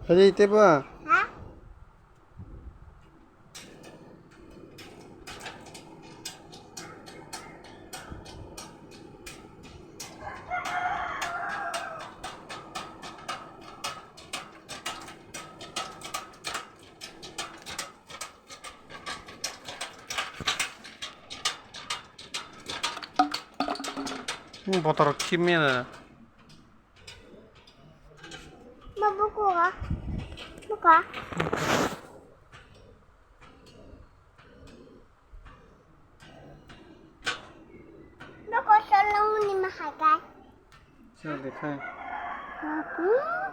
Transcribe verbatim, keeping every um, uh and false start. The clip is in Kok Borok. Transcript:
Phaidi tei ba? Ha? Botorok khimya. Ma buku ha? Buka. Buku solong ni mahagai. Sir, dekhai. Hmm?